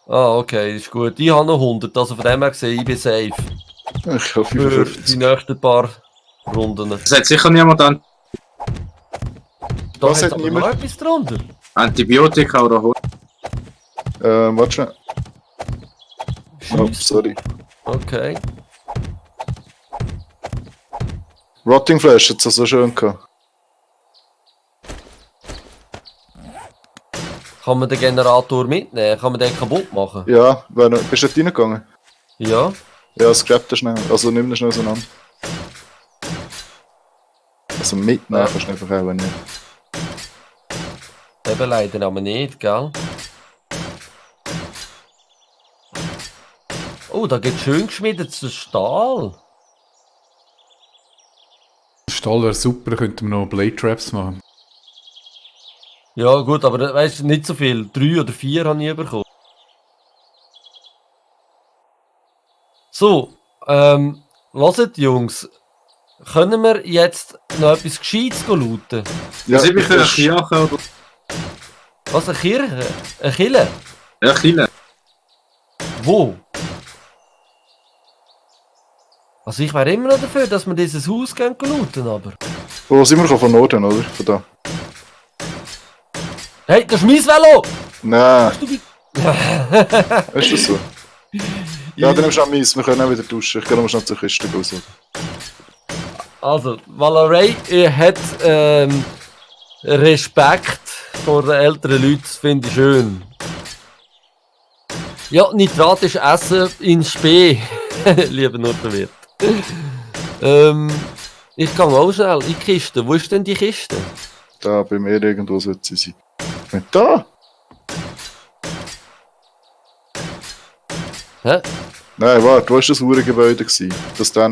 Ah, okay, ist gut. Ich habe noch 100, also von dem her gesehen, ich bin safe. Ich habe Für 55. die nächsten paar Runden. Das hat sicher niemand an Da Was hat hat aber niemand? noch etwas drunter. Antibiotika oder Hund. Warte schnell. Oh, Scheiss. sorry. Okay. Rotting Flash hat es so schön gehabt. Kann man den Generator mitnehmen? Kann man den kaputt machen? Ja, bist du dort reingegangen? Ja. Ja, scrap das schnell. Also nimm das schnell auseinander. Also mitnehmen kannst du einfach auch nicht. Eben leider aber nicht, gell? Oh, da gibt schön geschmiedetes Stahl. Stahl wäre super, könnten wir noch Blade Traps machen. Ja gut, aber weißt du, nicht so viel. 3 oder 4 habe ich bekommen. So, hört Jungs. Können wir jetzt noch etwas Gescheites looten? Ja, Also ich bin das- ein Kirche oder... Was, eine Kirche? Eine Kille? Ja, Kirche. Wo? Also ich wäre immer noch dafür, dass wir dieses Haus gehen looten, aber... Wo sind wir gekommen? Von Norden, oder? Von da. Hey, das ist mein Velo! Nein, Du bist... ist das so? Ja, dann nimmst du auch meins. Wir können auch wieder tauschen. Ich gehe nochmal schnell zur Kiste gehen. So. Also, Valeray hat Respekt vor den älteren Leuten, das finde ich schön. Ja, Nitrat ist Essen in Spee, lieber Nordwirt. Ich kann auch schnell in die Kiste. Wo ist denn die Kiste? Da bei mir irgendwo sollte sie sein. Nicht da? Hä? Nein, warte, wo war das Uhrengebäude? Das da.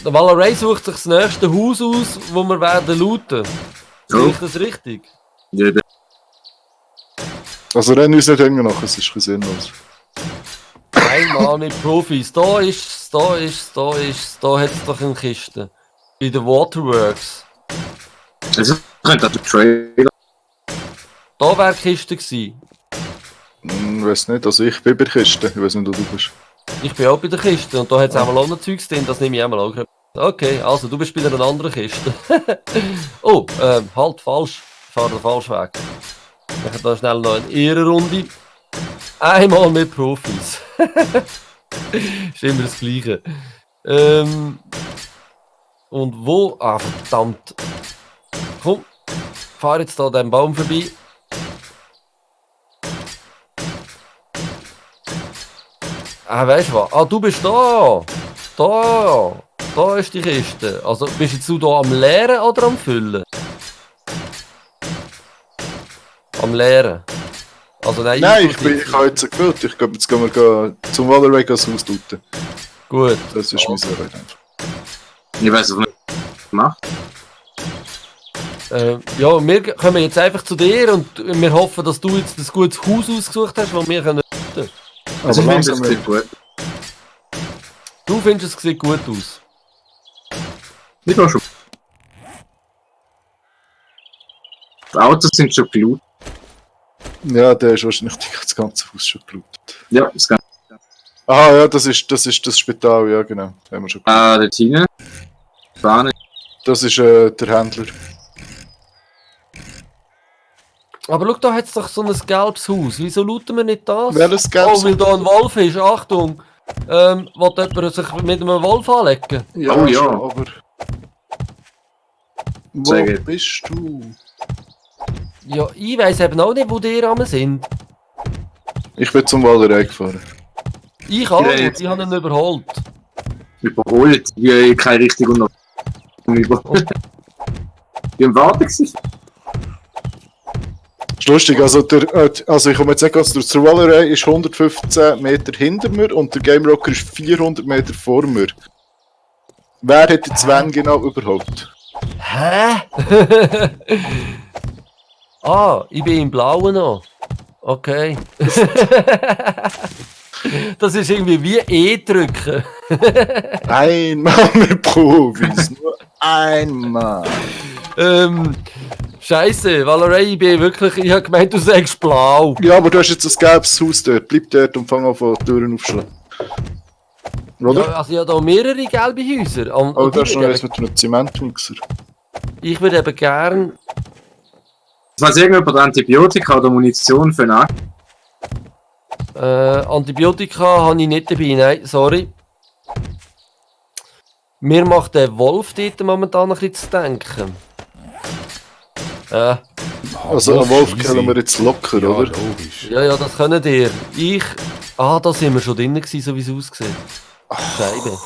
Der Valeray sucht sich das nächste Haus aus, wo wir werden looten. Sehe ich das richtig? Ja, Also rennen uns nicht hängen nach, es ist ein bisschen sinnlos. Einmal mit Profis. Da hat es doch eine Kiste. Bei den Waterworks. also könnte auch der Trailer. Da wäre die Kiste gewesen. Ich weiß nicht, also ich bin bei der Kiste. Ich weiß nicht, wo du bist. Ich bin auch bei der Kiste und da hat es einmal auch noch Zeugs drin, das nehme ich einmal auch. Okay, also du bist bei einer anderen Kiste. Oh, halt falsch. Ich fahre den falschen Weg. Ich mache da schnell noch eine Ehrenrunde. Einmal mit Profis. Ist immer das Gleiche. Und wo? Ah, verdammt. Komm, fahr jetzt da den Baum vorbei. Ah, weißt du was? Ah, du bist da! Da ist die Kiste. Also, bist jetzt du da am Leeren oder am Füllen? Am Leeren. Also, nein, Ich habe jetzt gefüllt. Ich glaube, jetzt gehen wir zum Valeray das Haus looten. Gut. Das ist mein Arbeit einfach. Ich weiß es nicht. Macht. Ja, wir kommen jetzt einfach zu dir und wir hoffen, dass du jetzt ein gutes Haus ausgesucht hast, das wir können. Also ich finde, langsam das sieht gut. Du findest, es sieht gut aus. Ich auch schon. Die Autos sind schon gelootet. Ja, der ist wahrscheinlich das ganze Haus schon gelootet. Ja, das Ganze. Aha, ja, das ist das Spital, ja genau. Das haben wir schon gelootet. Dort hinten. Fahne. Das ist der Händler. Aber schau, da hat es doch so ein gelbes Haus. Wieso looten wir nicht das? Welches gelbes Oh, weil da ein Wolf ist. Achtung! Will jemand sich mit einem Wolf anlegen? Ja, Oh ja. schon, aber... Wo Sehr gut. bist du? Ja, ich weiss eben auch nicht, wo die am sind. Ich bin zum Valeray gefahren. Ich auch, Ja, ich jetzt. habe ihn überholt. Überholt. Ich habe keine Richtung und noch. Überholt. Ich war Warten gewesen. Das ist lustig, also ich komme jetzt nicht ganz durch. Der Valeray ist 115 Meter hinter mir und der Game Rocker ist 400 Meter vor mir. Wer hat jetzt wen genau überhaupt? Hä? Ah, ich bin im Blauen noch. Okay. Das ist irgendwie wie E-Drücken. Einmal mit Profis, nur einmal. Scheiße, Valerie, ich habe gemeint, du sagst blau. Ja, aber du hast jetzt ein gelbes Haus dort. Bleib dort und fang an von Türen aufschlagen. Oder? Ja, also ich habe da mehrere gelbe Häuser. Und, Aber und du hast ich, noch würde eins mit einem Zementmixer. ich würde eben gern... Was irgendjemand Antibiotika oder Munition für einen Antibiotika habe ich nicht dabei, nein, sorry. Mir macht der Wolf dort momentan ein bisschen zu denken. Also einen Wolf easy. killen wir jetzt locker, Ja, oder? logisch. Ja, das können ihr. Da sind wir schon drin gewesen, so wie es aussieht. Scheibe.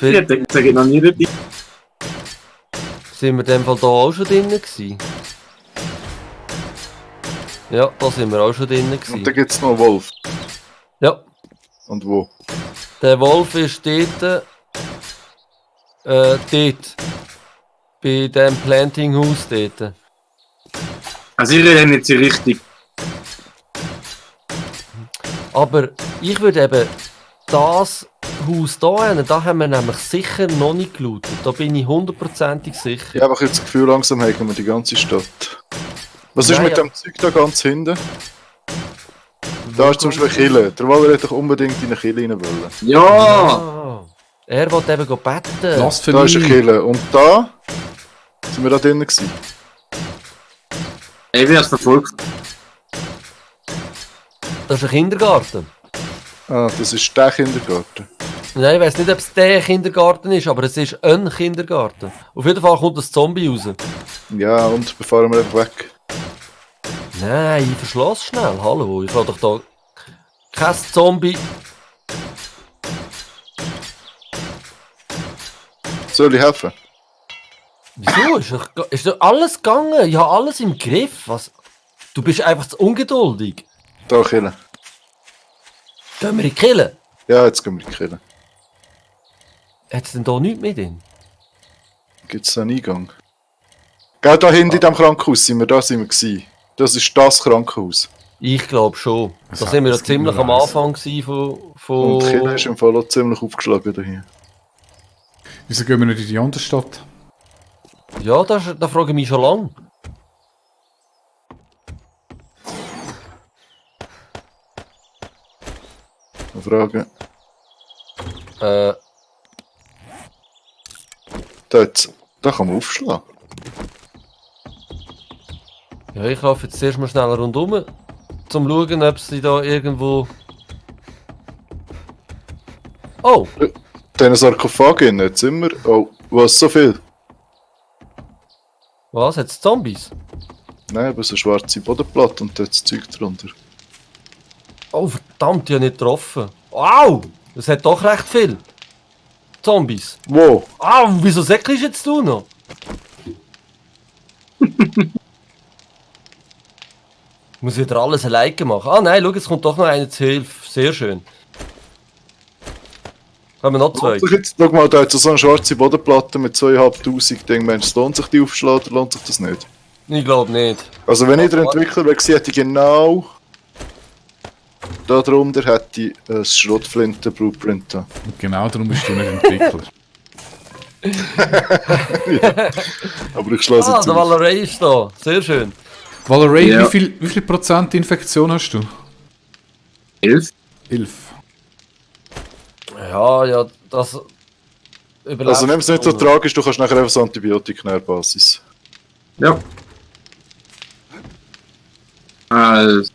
Ich denke noch nie dabei. Sind wir in dem Fall da auch schon drin gewesen? Ja, da sind wir auch schon drin Und dann gewesen. gibt es noch einen Wolf. Ja, Und wo? der Wolf ist dort. Dort. Bei dem Planting House dort. Also ich renne jetzt in Richtung. Aber ich würde eben das Haus da haben wir nämlich sicher noch nicht gelootet. Da bin ich hundertprozentig sicher. Ich habe einfach jetzt das Gefühl, langsam haben wir die ganze Stadt. Was ist Nein, mit ja. dem Zeug da ganz hinten? Da ist zum Beispiel eine Kille. Der Waller hätte doch unbedingt in eine Kille rein wollen. Ja! Ah, er wollte eben beten. Da Blasphemie. ist eine Kille. Und da sind wir da drinnen gewesen. Ich werde verfolgt. Das ist ein Kindergarten. Ah, das ist der Kindergarten. Nein, ich weiß nicht, ob es der Kindergarten ist, aber es ist ein Kindergarten. Auf jeden Fall kommt das Zombie raus. Ja, und befahren wir einfach weg. Nein, ich verschloss schnell. Hallo, ich will doch da kein Zombie. Soll ich helfen? Wieso? Ist doch alles gegangen? Ich habe alles im Griff. Was? Du bist einfach zu ungeduldig. Da killen. Gehen wir in die Kille? Ja, jetzt gehen wir in die Kille. Hat es denn da nichts mehr drin? Gibt es da einen Eingang? Gell, da hinten in diesem Krankenhaus sind wir gewesen. Das ist das Krankenhaus. Ich glaube schon. Es Da hat- sind wir ja es gibt ziemlich nur am eins. Anfang gewesen Und die Kille von... ist im Fall auch ziemlich aufgeschlagen da hier. Wieso gehen wir nicht in die andere Stadt? Ja, da frage ich mich schon lange. Eine Frage. Da kann man aufschlagen. Ja, ich laufe jetzt erst mal schnell rundum, zum schauen, ob sie da irgendwo... Oh, Diesen Sarkophag innen, jetzt sind wir. Oh, was, so viel? was? Hat's Zombies? Nein, aber so eine schwarze Bodenplatte und dort das Zeug drunter. Oh, verdammt, ich habe nicht getroffen. Au! Das hat doch recht viel. Zombies. Wo? Au, wieso säckelst jetzt du noch? Ich muss wieder alles alleine machen. Ah nein, schau, jetzt kommt doch noch einer zu Hilfe. Sehr schön. Haben wir noch zwei? Schau mal, da hat so eine schwarze Bodenplatte mit 2500 Dingen. Meinst du, lohnt sich die aufzuschlagen oder lohnt sich das nicht? Ich glaube nicht. Also wenn ich der Entwickler wäre, hätte ich genau da drunter hätte ich ein Schrotflinten-Blueprint da. Und genau darum bist du nicht Entwickler. Aber ich schlage Ah, jetzt der auf. Valerie ist da. Sehr schön. Valerie, Ja. wie viel Prozent Infektion hast du? 11. 11. Ja, das... überlebt Also nimm es nicht so du. tragisch, du kannst nachher einfach so Antibiotika in der Basis. Ja. Also.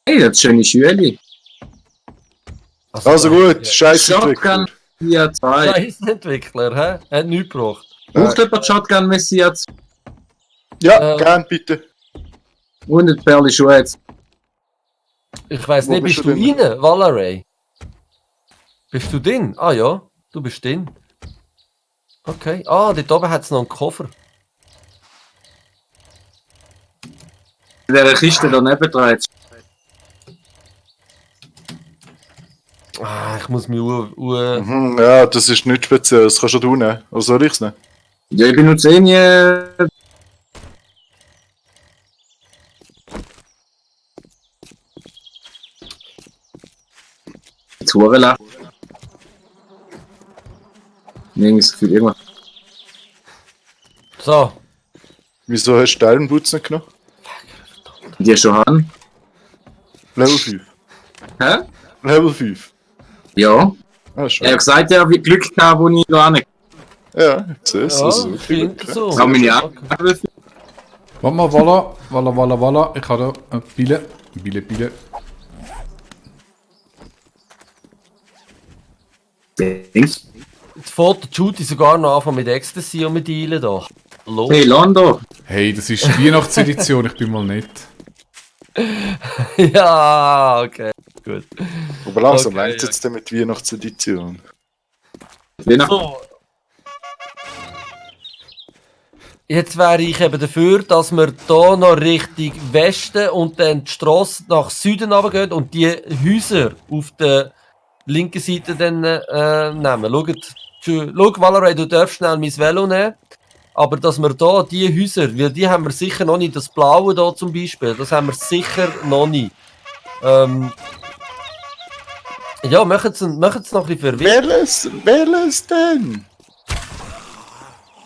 Hey, das ist schöne Schüle. Also gut, scheiße Shotgun Entwickler. Messiah 2. Scheiß-Entwickler, hä? Hat nichts gebracht. Braucht jemand Shotgun Messiah 2? Ja, gern bitte. Und ein Perle Schuhe jetzt. Ich weiss Wo nicht, bist bist du du denn? rein, Valerie? Bist du drin? Ah ja, du bist drin. Okay. Ah, dort oben hat es noch einen Koffer. In dieser Kiste daneben dran jetzt. Ah, ich muss mich Ja, das ist nichts Spezielles. Das kannst du nehmen. Oder soll ich es nehmen? Ja, ich benutze eh nie. Zuhören. Irgendwie das Gefühl, irgendwas. So, Wieso hast du Sternboots nicht genommen? Die schon haben. Level 5. Hä? Level 5. Ja. Ah, schon. Er hat gesagt, er hat Glück gehabt, wo ich da nicht. Ja, ich sehe es. ja, Also, ich finde so. Kann mich nicht Okay. Warte mal, voilà. Ich habe da eine Pille. Dings. Jetzt fährt der Judy sogar noch anfangen mit Ecstasy und mit Dealen da. Hallo? Hey, Lando. Hey, das ist die Weihnachtsedition, ich bin mal nett. Ja, okay, gut. Aber langsam Okay, längt es jetzt dann mit Weihnachtsedition. So. Jetzt wäre ich eben dafür, dass wir hier noch Richtung Westen und dann die Strasse nach Süden runtergehen und die Häuser auf der linken Seite dann nehmen. Schau, Valerie, du darfst schnell mein Velo nehmen. Aber dass wir hier die Häuser, weil die haben wir sicher noch nicht, das Blaue hier zum Beispiel, das haben wir sicher noch nicht. Ja, machen es noch ein bisschen verwirrt. Welches denn?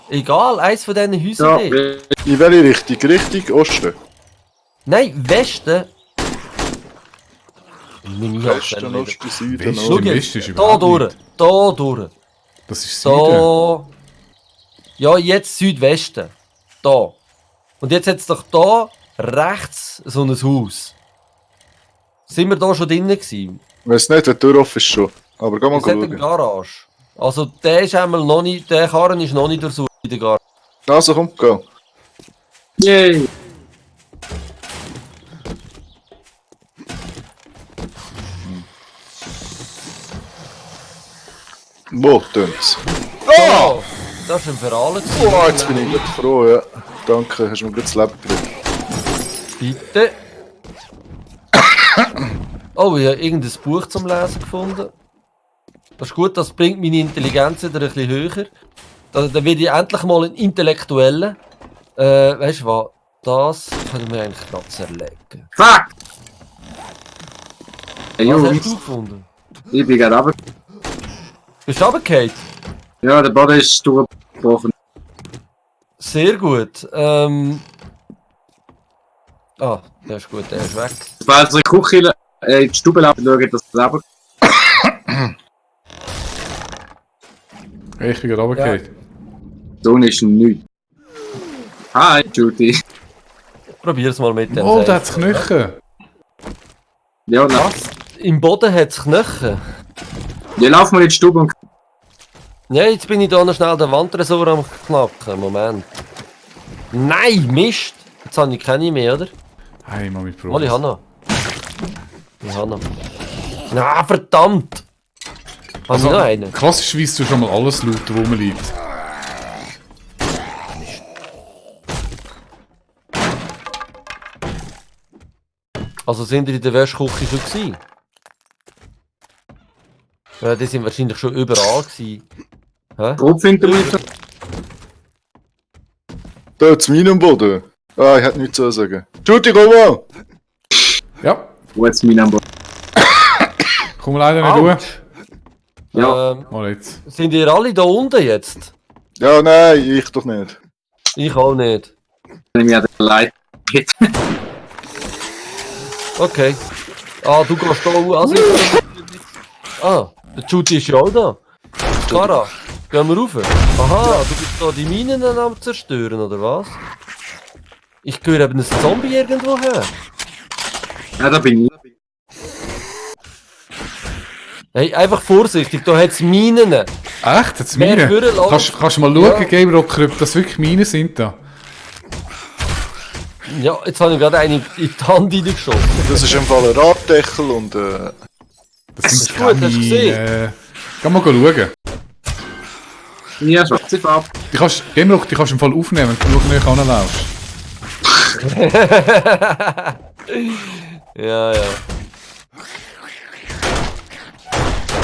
Egal, eins von diesen Ja, Häusern. Nicht. In welche Richtung? Richtung Osten? Nein, Westen. Nimm ich Westen, Osten, Süden, Westen. Schau Norden. jetzt, Westen ist da überhaupt durch, nicht. da durch, Das ist Süden. da. Ja, jetzt Südwesten. Da. Und jetzt hat es doch da rechts so ein Haus. Sind wir da schon drinnen gewesen? Ich weiß nicht, der Tür offen ist schon. Aber geh mal Es hat eine schauen. Garage. Also der ist einmal noch nicht, der Karren ist noch nicht durchsucht in der Garage. Also komm, geh. Yay. Wo tönt's? Oh! Das ist ein Veralen. Oh, jetzt bin ich gut froh, ja. Danke, hast du mir gut das Leben gerettet. Bitte. Oh, ich habe irgendein Buch zum Lesen gefunden. Das ist gut, das bringt meine Intelligenz wieder ein bisschen höher. Dann werde ich endlich mal ein Intellektueller. Weißt du was? Das können wir eigentlich gerade zerlegen. Fuck! Hey, Was hast Jungs, du gefunden? ich bin gerade runter. Bist du runtergefallen? Ja, der Boden ist durchgebrochen. Sehr gut. Ah, der ist gut, der ist weg. Falls ihr in die Küche in die Stube laufen, schaut, dass das runter. Hey, ich bin gerade runtergefallen. So ist nichts. Hi, Judy. Probier's mal mit dem. Oh, Safe. der hat Knöchel. Ja, na, Was? Im Boden hat es Knochen. ja, lauf mal in die Stube und. Ja, jetzt bin ich da noch schnell den Wandtresor am knacken. Moment. Nein, Mist! Jetzt habe ich keine mehr, oder? Hey, Mami, Pro. Mal, ich habe noch. Ich habe noch. Na, verdammt! Habe ich noch einen? Klassisch weißt du schon mal alles laut, wo rumliegt. Also sind die in der Wäschküche schon gewesen? Ja, die sind wahrscheinlich schon überall gewesen. Hä? Grob finden wir. Da jetzt Minenboden. Ah, ich hätte nichts zu sagen. Judy, komm mal! Ja, Wo jetzt mein Number? komm leider nicht Autsch. durch. Ja. Mal jetzt. Sind ihr alle da unten jetzt? Ja, nein, ich doch nicht. Ich auch nicht. Wenn mir leid. Okay. Ah, du gehst da also Ah, der Judy ist ja auch da. Kara, gehen wir rauf. Aha, du bist da die Minen am zerstören, oder was? Ich höre eben einen Zombie irgendwo her. Ja, da bin ich. Hey, einfach vorsichtig, da hat es Minen. Echt? Jetzt Wer Minen? vorne läuft- Kannst du mal schauen, Ja. Game Rocker, ob das wirklich Minen sind da? Ja, jetzt habe ich gerade eine in die Hand reingeschossen. Das ist im Fall ein Raddeckel und Das sind ist gut, hast du gesehen? Geh mal schauen. Ja, schwarze Farbe. Game Rocker, die kannst du im Fall aufnehmen, wenn du näher ranlaufst. Ja, ja.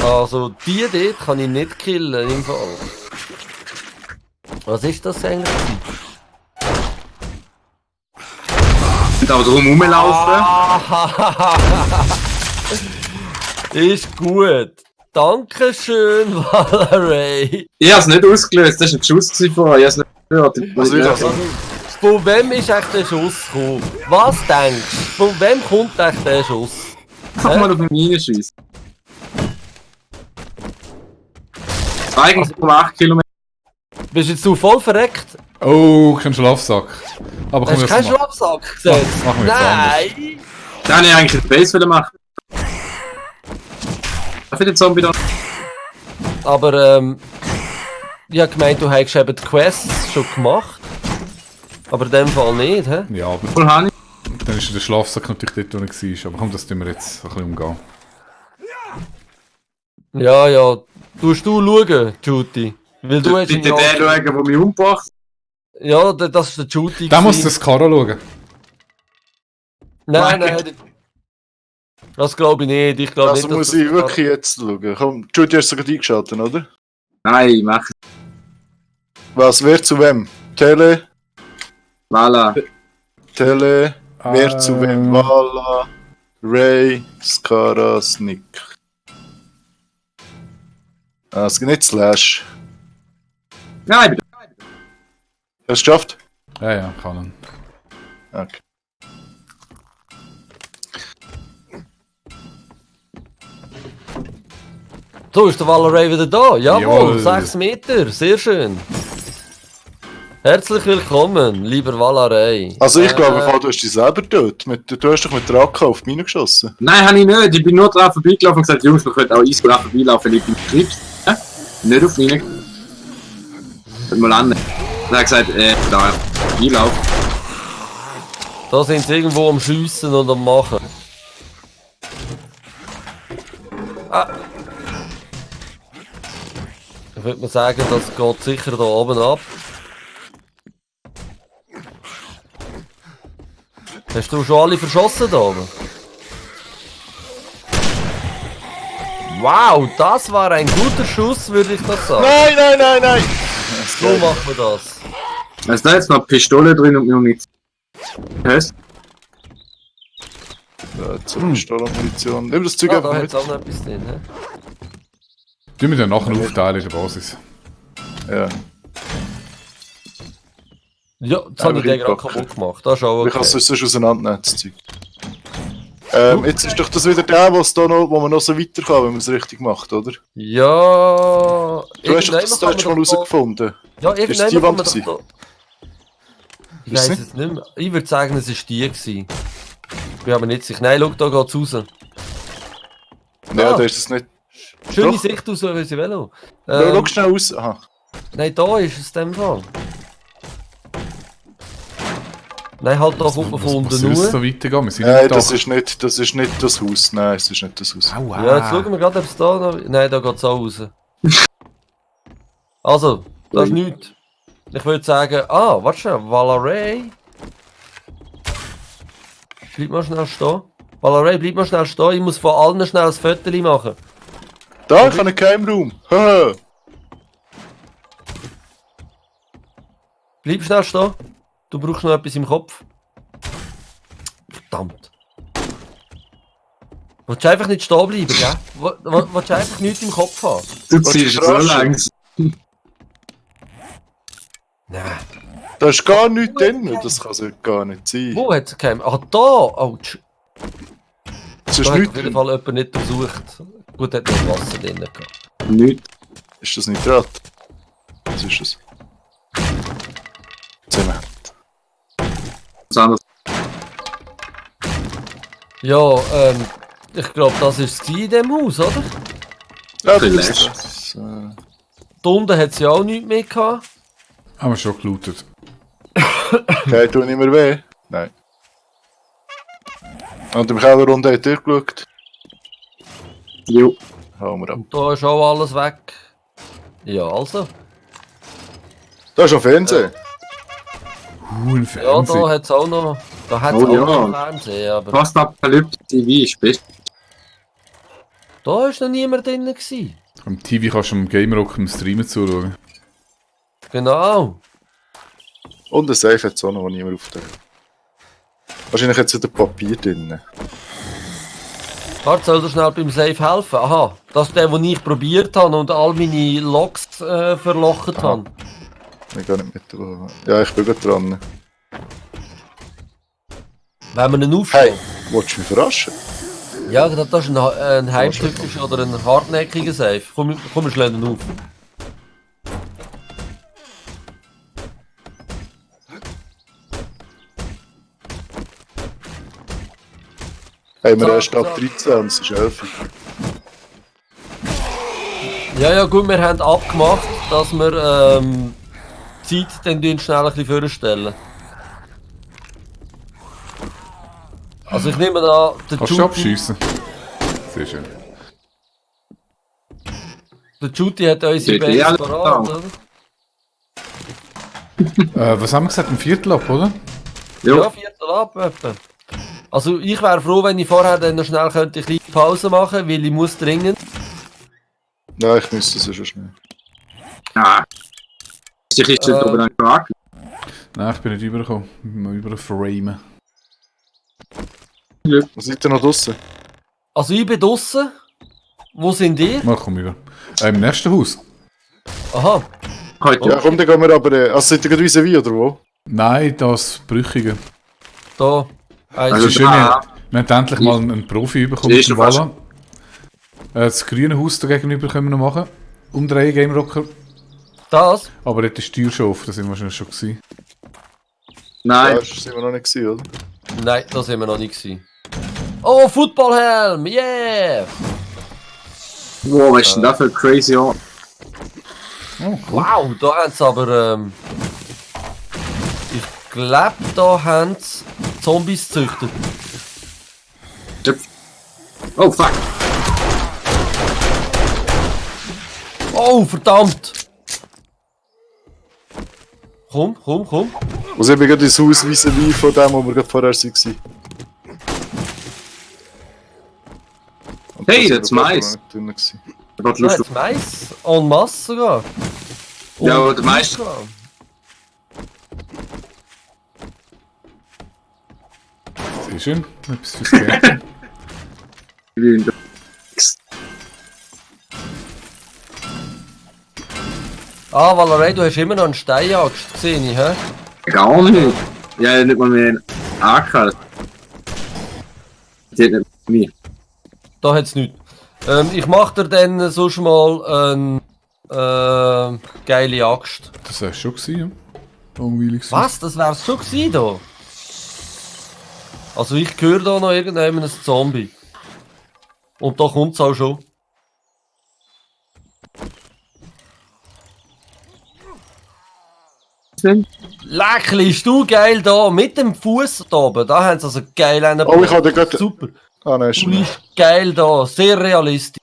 Also, die dort kann ich nicht killen, im Fall. Was ist das eigentlich? Und aber drum rumlaufen. Ist gut. Dankeschön, Valerie. Ich hab's nicht ausgelöst, das war ein Schuss vorher. Ich hab's nicht gehört. Also ich hab's- Von wem ist echt der Schuss gekommen? Was denkst du? Von wem kommt echt der Schuss? Mach mal auf den Minenschieß. 2,8 Kilometer. Bist jetzt du voll verreckt? Oh, kein Schlafsack. Aber komm, Hast du keinen Schlafsack gesetzt? Machen wir jetzt Nein! Da hätte ich eigentlich den Base wieder machen. Darf ich den Zombie da? Aber ich hab gemeint, du hättest eben die Quests schon gemacht. Aber in dem Fall nicht, hä? Ja, aber Voll Hani. dann ist der Schlafsack natürlich dort, wo er war. Aber komm, das tun wir jetzt ein bisschen umgehen. Ja, ja. Tust du schauen, Judy? Weil du hast ihn Bitte den schauen, der mich umgebracht hat. Ja, das ist der Judy. Der muss gewesen. das Karo schauen. Nein, nein. Das glaube ich nicht. Ich glaube Also nicht, muss dass ich wirklich jetzt schauen. Komm, Judy hast du sogar eingeschaltet, oder? Nein, mach es. Was, wer zu wem? Tele, Voilà. wer zu wem? Vala, Ray, Skara, Snick. Ah, es geht nicht Slash. Nein, bitte. Hast du es geschafft? Ja, ja, kann er. Okay. So, ist der Valerie wieder da? Jawohl, Jawohl. 6 Meter, sehr schön. Herzlich willkommen, lieber Valerie. Also ich glaube, du hast dich selber tot. Du hast doch mit der AK auf die Mine geschossen. Nein, habe ich nicht. Ich bin nur drauf vorbeigelaufen und gesagt, Jungs, wir können auch easy drauf vorbeilaufen, ich bin gekriegt. Nicht auf mich. Hört mal an. Dann hat er gesagt, da, vorbeilaufen. Da sind sie irgendwo am Schiessen und am Machen. Ah. Ich würde mal sagen, das geht sicher da oben ab. Hast du schon alle verschossen da oben? Wow, das war ein guter Schuss, würde ich das sagen. Nein! So machen wir das. Also da ist noch eine Pistole drin und Munition. Hörst Ja, jetzt habe ich Pistolenmunition. Nimm das Zeug Ah, einfach da hat mit. es auch noch etwas drin. He? Tun wir dann nachher aufteilen in der Basis. Ja. Ja, jetzt habe ich den gerade reinpacken. kaputt gemacht. Das ist auch Ich kann okay. es sonst auseinandernehmen, das Zeug. Jetzt ist doch das wieder der, wo man noch so weiter kann, wenn man es richtig macht, oder? Ja. Du hast doch das dort schon mal rausgefunden. Ja, Ist irgendwann die kann man Wand doch gewesen? da. Ich Ist weiß es es nicht mehr. Ich würde sagen, es war die gewesen. Ich bin aber nicht sicher. Nein, schau, da geht es raus. Ja, Ah. da ist es nicht. Schöne Doch. Sicht aus unserem Velo. Schau schnell raus. Aha. Nein, da ist es in dem Fall. Nein, halt da kommt man von Was unten soll es nur. so weitergehen? Wir sind Nein, im Dach. das ist nicht das Haus. Nein, es ist nicht das Haus. Aua. Ja, jetzt schauen wir gerade, ob es da noch... Nein, da geht es auch raus. Also, das ist nichts. Ich würde sagen... Ah, warte schnell. Valerie. Bleib mal schnell stehen. Valerie, bleib mal schnell stehen. Ich muss von allen schnell ein Foto machen. Da, ich habe einen Geheimraum. Haha. Bleib schnell stehen. Du brauchst noch etwas im Kopf. Verdammt. Willst du einfach nicht stehen bleiben, gell? Willst du einfach nichts im Kopf haben? du? Was ziehst so überraschend. langsam. Nein. Da ist gar nichts drin. Das kann so gar nicht sein. Wo hat es gekommen? Ah, da! Oh, Es ist da hat nichts auf jeden drin. Fall jemand nicht untersucht. Gut, hat noch Wasser drin gehabt. Nicht. Ist das Nitrat? Was ist das? Zimmer. Was anderes. Ja, ich glaube, das war es in diesem Haus, oder? Ja, Bisschen das lässt. ist das. Da unten hat es ja auch nichts mehr gehabt. Haben wir schon gelootet. Okay, tut nicht mehr weh. Nein. Und im Kellerrunde hat ihr geschaut. Jo. Hauen wir ab. Und da ist auch alles weg. Ja, also. Da ist auch Fernsehen. Ein Ja, Fernseher. da hat es auch noch. Da hat es Oh, auch ja. noch einen Fernseher, aber Postapokalypse TV ist best. da war noch niemand drin gewesen. Am TV kannst du am Gamerock im Streamen zuschauen. Genau. Und ein Safe hat es auch noch, wo niemand aufdeckt. Wahrscheinlich hat es wieder Papier drin. Warte, soll dir schnell beim Safe helfen? Aha, das ist der, den ich probiert habe und all meine Logs verlocht Aha. habe. Ich gar nicht mit. Ja, ich bin gerade dran. Wenn man ihn aufstellt. Hey, willst du mich verraschen? Ja, das ist ein heimtückischer oder ein hartnäckiger Safe. Komm, wir schlagen ihn auf. Hey, wir So, haben erst ab so. 13 und es ist 11. Ja, gut, wir haben abgemacht, dass wir die Zeit dann schnell ein bisschen vorstellen. Also ich nehme an, der Kannst du abschiessen? Sehr schön. Der Juti hat unsere Steht eh Base alles parat, da. oder? Was haben wir gesagt? Ein Viertel ab, oder? Ja. Ja, Viertel ab etwa. Also ich wäre froh, wenn ich vorher dann noch schnell könnte eine kleine Pause machen, weil ich muss dringend. Ja, ich müsste es ja schon schnell. Ah. Ist die Kiste oben dann gefragt? Nein, ich bin nicht rübergekommen. Mal überframen. Was seid ihr noch draussen? Also ich bin draussen. Wo sind ihr? Mal komm über. Im nächsten Haus? Aha. Heute. Ja, komm, dann gehen wir aber. Also seid ihr gerade vis-à-vis, oder wo? Nein, das Brüchige. Da. Also Das ist schön, da. wir haben endlich mal einen Profi bekommen. Siehst du fast. Das grüne Haus da gegenüber können wir noch machen. Umdrehen, Game Rocker. Das? Aber dort ist die Tür schon offen, das sind wir wahrscheinlich schon gewesen. Nein. Ja, das sind wir noch nicht gewesen, oder? Nein, das sind wir noch nicht gewesen. Oh, Footballhelm! Yeah! Wow, was ist denn das für ein crazy Ort? Oh, cool. Wow, da haben sie aber ich glaube, da haben sie Zombies gezüchtet. Oh fuck. Oh, verdammt! Komm. Also ich bin gerade ins Haus vis-à-vis von dem, wo wir gerade vorher waren. Und Hey, da that's sind wir gerade nice. noch nicht drin gewesen. Da geht Ja, Lust jetzt Mais. En masse sogar. Ja, Und aber der Mais- sogar. Sehr schön. Etwas fürs Gärtchen. Ah, Valerie, du hast immer noch einen Steinjagd gesehen, hä? Gar nicht. Ja, nicht mal mehr einen AK. Die hat nicht mehr. Da hat's nichts. Ich mach dir dann sonst mal eine geile Axt. Das war schon gewesen, ja. Langweilig gewesen. Was? Das wär's schon gewesen da? Also ich höre da noch irgendjemand ein Zombie. Und da kommt's auch schon. Leckli, ist du geil da, mit dem Fuß da oben. Da haben sie also geil einen. Oh, ich habe gerade. Super. Ah, nein, ist Du schon. bist geil da, sehr realistisch.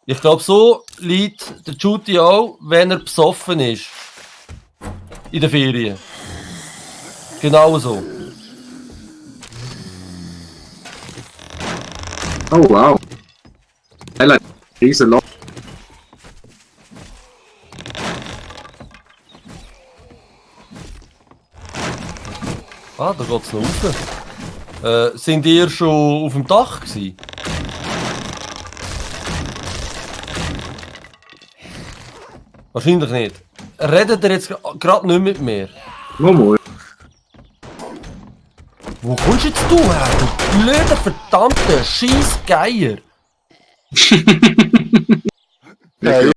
Ich glaube, so liegt der Juti auch, wenn er besoffen ist. In den Ferien. Genau so. Oh wow. Er hat riesen Loch. Ah, da geht's noch rauf. Sind ihr schon auf dem Dach gewesen? Wahrscheinlich nicht. Redet ihr jetzt gerade nicht mit mir? Momo. Wo kommst jetzt du her, du blöder, verdammter Scheissgeier? Ja,